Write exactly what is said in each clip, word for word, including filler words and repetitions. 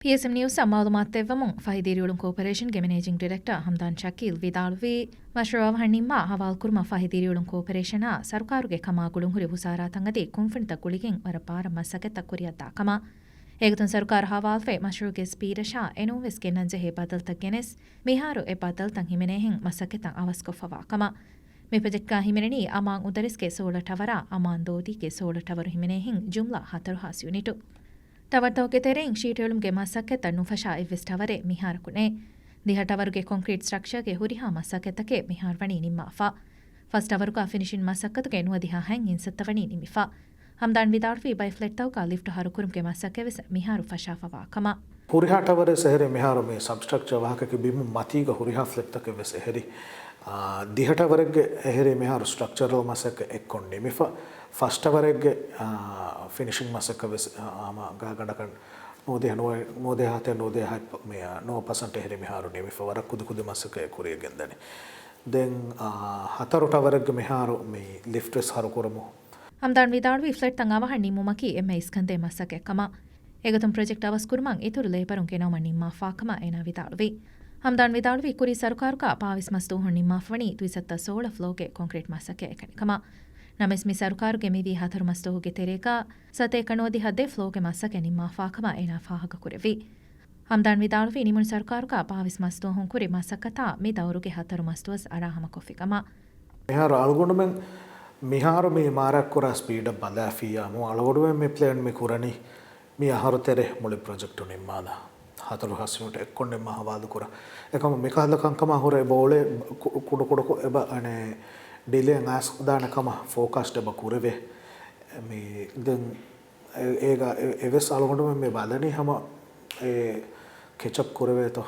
ޓީއެސްއެމް ނިއުސްއަށް މައުލޫމާތު ދެއްވަމުން، ފަހި ދިރިއުޅުން ކޯޕަރޭޝަންގެ މެނޭޖިން ޑިރެކްޓަރ ހަމްދާން ޝަކީލް ވިދާޅުވީ، މަޝްރޫއު އަވަހަށް ނިންމާ ހަވާލުކުރުމަށް ފަހި ދިރިއުޅުން ކޯޕަރޭޝަނާ ސަރުކާރުގެ ކަމާ ގުޅުންހުރި ވުޒާރާތައް އަދި ކުންފުނިތައް ގުޅިގެން ވަރަށް ބާރަށް މަސައްކަތްތައް ކުރިއަށްދާ ކަމަށް. އެގޮތުން ސަރުކާރު ހަވާލުވެ މަޝްރޫއުގެ ސްޕީޑަށާ އެނޫންވެސް ގެންނަންޖެހޭ ބަދަލުތައް ގެނެސް، މިހާރު އެ ބަދަލުތައް ހިމެނޭހެން މަސައްކަތްތައް އަވަސްކޮށްފަވާ ކަމަށް. މި ޕްރޮޖެކްޓްގަ ހިމެނެނީ އަމާން އުދަރިސްގެ ސޯޅަ ޓަވަރާ އަމާން ދޯދީގެ ސޯޅަ ޓަވަރު ހިމެނޭހެން ޖުމްލަ ހަތަރު ހާސް ޔުނިޓު. ޓަވަރތަކުގެ ތެރެއިން ޝީޓުއެޅުމުގެ މަސައްކަތްތައް ނުފަށާ އެއްވެސް ޓަވަރެއް މިހާރަކު ނެތް. ދިހަ ޓަވަރުގެ ކޮންކްރީޓް ސްޓްރަކްޗާގެ ހުރިހާ މަސައްކަތްތަކެއް މިހާރު ވަނީ ނިންމާފަ. ފަސް ޓަވަރުގަ ފިނިޝިން މަސައްކަތުގެ ނުވަދިހަ ހަތް އިންސައްތަ ވަނީ ނިމިފަ. ހަމްދާން ވިދާޅުވީ ބައެއް ފްލެޓްތަކުގަ ލިފްޓު ހަރުކުރުމުގެ މަސައްކަތްވެސް މިހާރު ފަށާފަވާ ކަމަށް. ހުރިހާ ޓަވަރެއް އެހެރީ މިހާރު މި ސަބްސްޓްރަކްޗާ ވާހަކައަކީ ބިމުން މަތީގަ ހުރިހާ ފްލެޓްތަކެއްވެސް އެހެރީ. އާ، ދިހަ ޓަވަރެއްގެ އެހެރީ މިހާރު ސްޓްރަކްޗަރަލް މަސައްކަތް އެއްކޮށް ނިމިފަ. ފަސް ޓަވަރެއްގެ، އާ، ފިނިޝިން މަސައްކަތްވެސް، އާ، ހަމަ ގާތްގަނޑަކަށް ނުވަދިހަ، ނުވަ-، ނުވަދިހަ ހަތެއް، ނުވަދިހަ ހަތް ޕަ-، މި، އާ، ނުވަ ޕަސެންޓް އެހެރީ މިހާރު ނިމިފަ. ވަރަށް ކުދި ކުދި މަސައްކަތް ކުރިއަށް ގެންދަނީ. ދެން، އާ، ހަތަރު ޓަވަރެއްގެ މިހާރު މި ލިފްޓްވެސް ހަރުކުރަމު. ހަމްދާން ވިދާޅުވީ ފްލެޓްތައް އަވަހަށް ނިންމުމަކީ އެންމެ އިސްކަންދޭ މަސައްކަތް ކަމަށް. އެގޮތުން ޕްރޮޖެކްޓް އަވަސްކުރުމަށް އިތުރު ލޭބަރުން ގެނައުމަށް ނިންމާފާ ކަމަށް އޭނާ ވިދާޅުވި. ހަމްދާން ވިދާޅުވީ ކުރީ ސަރުކާރުގަ ބާވީސް މަސްދުވަހުން ނިންމާފަވަނީ ދުއިސައްތަ ސޯޅަ ފްލޯގެ ކޮންކްރީޓް މަސައްކަތް އެކަނި ކަމަށް. ނަމަވެސް މި ސަރުކާރުގެ މިވީ ހަތަރު މަސްދުވަހުގެ ތެރޭގަ ސަތޭކަ ނުވަދިހަ ދެ ފްލޯގެ މަސައްކަތް ނިންމާފާ ކަމަށް އޭނާ ފާހަގަކުރެއްވި. ހަމްދާން ވިދާޅުވީ ނިމުނު ސަރުކާރުގަ ބާވީސް މަސްދުވަހުން ކުރި މަސައްކަތާ މި ދައުރުގެ ހަތަރު މަސްދުވަސް އަރާ ހަމަކޮށްފި ކަމަށް. މިހާރު އަޅުގަނޑުމެން މިހާރު މި މާރާކުރާ ސްޕީޑަށް ބަލާފިއްޔާމު އަޅުގަނޑުމެން މި ޕްލޭން މި ކުރަނީ މި އަހަރު ތެރޭ މުޅި ޕްރޮޖެކްޓު ނިންމާލާ ހަތަރު ހާސް ޔުނިޓް އެއްކޮށް ނިންމާ ހަވާލުކުރާ. އެކަމަކު މިކަހަލަ ކަންކަމާ ހުރެ އެބަ އުޅޭ ކު-، ކުޑަކުޑަކޮށް އެބަ އަނެއް ޑިލޭ އައިސްދާނެ ކަމަށް ފޯކާސްޓް އެބަ ކުރެވޭ. މި ދެން އެ-، އޭގަ އެ-، އެވެސް އަޅުގަނޑުމެން މި ބަލަނީ ހަމަ އެ ކެޗަޕް ކުރެވޭތޯ.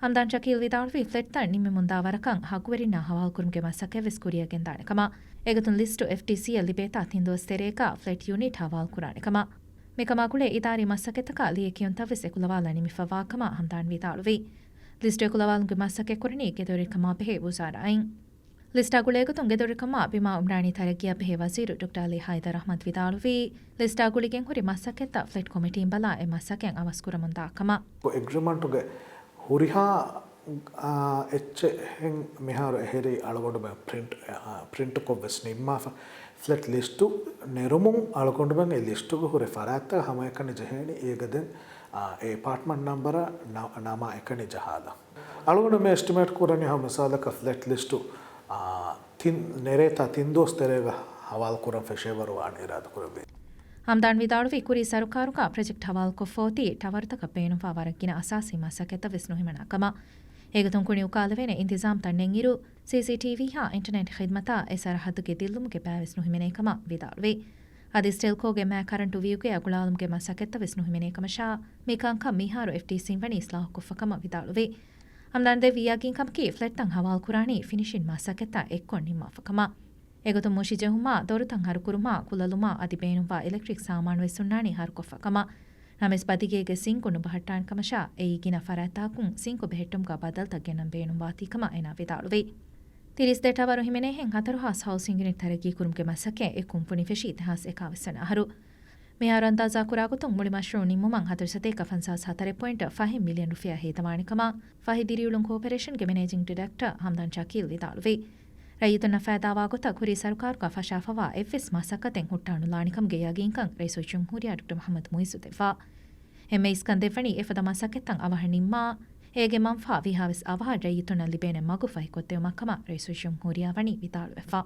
ހަމްދާން ޝަކީލް ވިދާޅުވީ ފްލެޓްތައް ނިމެމުންދާ ވަރަކަށް ހައްގުވެރިންނާ ހަވާލުކުރުމުގެ މަސައްކަތްވެސް ކުރިއަށް ގެންދާނެ ކަމަށް. އެގޮތުން ލިސްޓު އެފްޓީސީއަށް ލިބޭތާ ތިން ދުވަސް ތެރޭގަ ފްލެޓް ޔުނިޓް ހަވާލުކުރާނެ ކަމަށް. މިކަމާ ގުޅޭ އިދާރީ މަސައްކަތަކާ ލިޔެކިޔުންތައްވެސް އެކުލަވާލާ ނިމިފަވާ ކަމަށް ހަމްދާން ވިދާޅުވި. ލިސްޓު އެކުލަވާލުމުގެ މަސައްކަތް ކުރަނީ ގެދޮރިކަމާ ބެހޭ ވުޒާރާއިން. ލިސްޓާ ގުޅޭގޮތުން ގެދޮރިކަމާ ބިމާ އުމްރާނީ ތަރައްގީއާ ބެހޭ ވަޒީރު ޑޮކްޓަރ އަލީ ހައިދަރު އަޙްމަދު ވިދާޅުވީ، ލިސްޓާ ގުޅިގެން ހުރި މަސައްކަތްތައް ފްލެޓް ކޮމިޓީން ބަލާ އެ މަސައްކަތް އަވަސްކުރަމުންދާ ކަމަށް. އެގްރިމަންޓުގެ ހުރިހާ، އާ، އެއްޗެއްހެން މިހާރު އެހެރީ އަޅުގަނޑުމެން ޕްރިންޓް، އާ، ޕްރިންޓްކޮށްވެސް ނިންމާފަ. ފްލެޓް ލިސްޓު ނެރުމުން އަޅުގަނޑުމެން އެ ލިސްޓުގަ ހުރި ފަރާތްތައް ހަމައެކަނި ޖެހޭނީ އޭގަ ދެން، އާ، އެ އެޕާޓްމަންޓް ނަންބަރާ ނަ-، ނަމާ އެކަނި ޖަހާލާ. އަޅުގަނޑު މި އެސްޓިމޭޓް ކުރަނީ ހަމަ މިސާލަކަށް ފްލެޓް ލިސްޓު، އާ، ތިން ނެރޭތާ ތިން ދުވަސް ތެރޭގަ ހަވާލުކުރަން ފެށޭވަރު ވާން އިރާދަކުރެއްވީ. ހަމްދާން ވިދާޅުވީ ކުރީ ސަރުކާރުގަ ޕްރޮޖެކްޓް ހަވާލުކޮށްފަ އޮތީ ޓަވަރުތަކަށް ބޭނުންވާ ވަރަށް ގިނަ އަސާސީ މަސައްކަތްތައްވެސް ނުހިމަނާ ކަމަށް. އެގޮތުން ކުނި އުކާލެވޭނެ އިންތިޒާމްތައް ނެތްއިރު، ސީސީޓީވީ ހާ އިންޓަރނެޓް ޚިދްމަތާ އެ ސަރަހައްދުގެ ދިއްލުމުގެ ބައިވެސް ނުހިމެނޭ ކަމަށް ވިދާޅުވި. އަދި ސްޓެލްކޯގެ މާ ކަރަންޓު ވިއުގެއަށް ގުޅާލުމުގެ މަސައްކަތްތައްވެސް ނުހިމެނޭ ކަމަށާ، މި ކަންކަން މިހާރު އެފްޓީސީން ވަނީ އިސްލާހުކޮށްފަ ކަމަށް ވިދާޅުވި. ހަމްދާން ދެއްވި ޔަގީންކަމަކީ ފްލެޓްތައް ހަވާލުކުރާނީ ފިނިޝިން މަސައްކަތްތައް އެއްކޮށް ނިންމާފަ ކަމަށް. އެގޮތުން މުށިޖެހުމާ، ދޮރުތައް ހަރުކުރުމާ، ކުލަލުމާ އަދި ބޭނުންވާ އިލެކްޓްރިކް ސާމާނުވެސް ހުންނާނީ ހަރުކޮށްފަ ކަމަށް. ނަމަވެސް ބަދިގޭގެ ސިންކު ނުބަހައްޓާނެ ކަމަށާ، އެއީ ގިނަ ފަރާތްތަކުން ސިންކު ބެހެއްޓުމުގަ ބަދަލުތައް ގެންނަން ބޭނުންވާތީ ކަމަށް އޭނާ ވިދާޅުވި. ތިރީސް ދެ ޓަވަރު ހިމެނޭހެން ހަތަރު ހާސް ހައުސިން ޔުނިޓް ތަރައްގީކުރުމުގެ މަސައްކަތް އެ ކުންފުނި ފެށީ ދެހާސް އެކާވީސް ވަނަ އަހަރު. މިހާރު އަންދާޒާކުރާގޮތުން މުޅި މަޝްރޫއު ނިންމުމަށް ހަތަރު ސަތޭކަ ފަންސާސް ހަތަރެއް ޕޮއިންޓް ފަހެއް މިލިއަން ރުފިޔާ ހޭދަވާނެ ކަމަށް ފަހި ދިރިއުޅުން ކޯޕަރޭޝަންގެ މެނޭޖިން ޑިރެކްޓަރ ހަމްދާން ޝަކީލް ވިދާޅުވި. ރައްޔިތުންނަށް ފައިދާވާ ގޮތަށް ކުރީ ސަރުކާރުގަ ފަށާފަވާ އެއްވެސް މަސައްކަތެއް ހުއްޓާނުލާނެކަމުގެ ޔަގީންކަން ރައީސުލްޖުމްހޫރިއްޔާ ޑޮކްޓަރ މުޙައްމަދު މުޢިއްޒު ދެއްވާ. އެންމެ އިސްކަން ދެއްވަނީ އެފަދަ މަސައްކަތްތައް އަވަހަށް ނިންމާ، އޭގެ މަންފާ ވީހާވެސް އަވަހަށް ރައްޔިތުންނަށް ލިބޭނެ މަގު ފަހިކޮށްދެއްވުމަށް ކަމަށް ރައީސުލްޖުމްހޫރިއްޔާ ވަނީ ވިދާޅުވެފަ.